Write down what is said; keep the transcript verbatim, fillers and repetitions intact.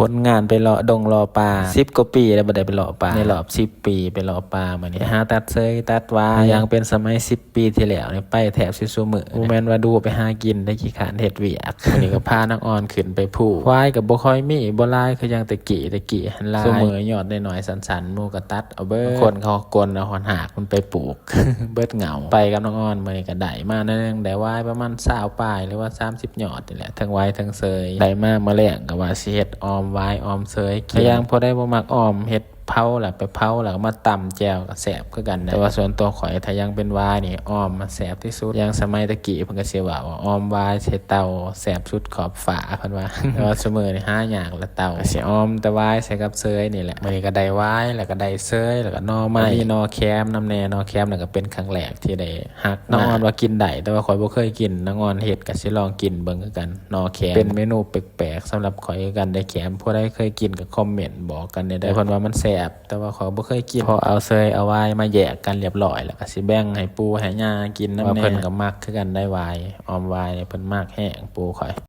ผลงานไปเลาะดงเลาะป่า สิบกว่าปีแล้วบ่ได้ไปเลาะป่า ในรอบสิบปีไปเลาะป่ามื้อนี้ ไปหาตัดเสยตัดหวาย ยังเป็นสมัยสิบปีที่แล้วนี่ไปแทบสิซุมื้อ บ่แม่นว่าดูไปหากินได้ ขี้คร้านเฮ็ดเวียก มื้อนี้ก็พาน้องออนขึ้นไปภู ควายก็บ่ค่อยมี บ่หลายคือจั่งแต่กี้ แต่กี้หั้นหลาย ซุมื้อยอดน้อยๆสั้นๆ หมู่ก็ตัดเอาเบิด บางคนเขากลนเอาหอนหากมันไปปลูก เบิดเหงา ไปกับน้องออนมื้อนี้ก็ได้มาหน่อยหนึ่ง ได้หวายประมาณซาวปลายหรือว่าสามสิบยอดนี่แหละ ทั้งหวายทั้งเสย ได้มามื้อแลงก็ว่าสิเฮ็ดออมหวายออมเสยกิน ถ้ายังผู้ใดบ่มักออม เฮ็ดเผาแล้วไปเผาแล้วก็มาตำแจ่วก็แซ่บคือกันนะ แต่ว่าส่วนตัวข้อยถ้ายังเป็นหวายนี่ออมมันแซ่บที่สุด อย่างสมัยตะกี้เพิ่นก็สิว่าว่าออมหวายใส่เต้าแซ่บสุดขอบฟ้าเพิ่นว่า แต่ว่าซุมื้อนี้หายากละเต้า ก็สิออมแต่หวายใส่กับเสยนี่แหละ มื้อนี้ก็ได้หวายแล้วก็ได้เสยแล้วก็หน่อไม้ มีหน่อแคมนำแน่ หน่อแคมนั่นก็เป็นครั้งแรกที่ได้ฮัก น้องออนว่ากินได้ แต่ว่าข้อยบ่เคยกิน น้องออนเฮ็ดก็สิลองกินเบิ่งคือกัน หน่อแคมเป็นเมนูแปลกๆสำหรับข้อยคือกัน ได้แคม ผู้ใดเคยกินก็คอมเมนต์บอกกันแหน่เด้อ เพิ่นว่ามันแซ่บ แต่ว่าข้อยบ่เคยกิน พอเอาเสยเอาหวายมาแยกกันเรียบร้อยแล้วก็สิแบ่งให้ปู่ให้ย่ากินนำแหน่ ว่าเพิ่นก็มักคือกันได้หวาย ออมหวายนี่เพิ่นมักแฮงปู่ข้อย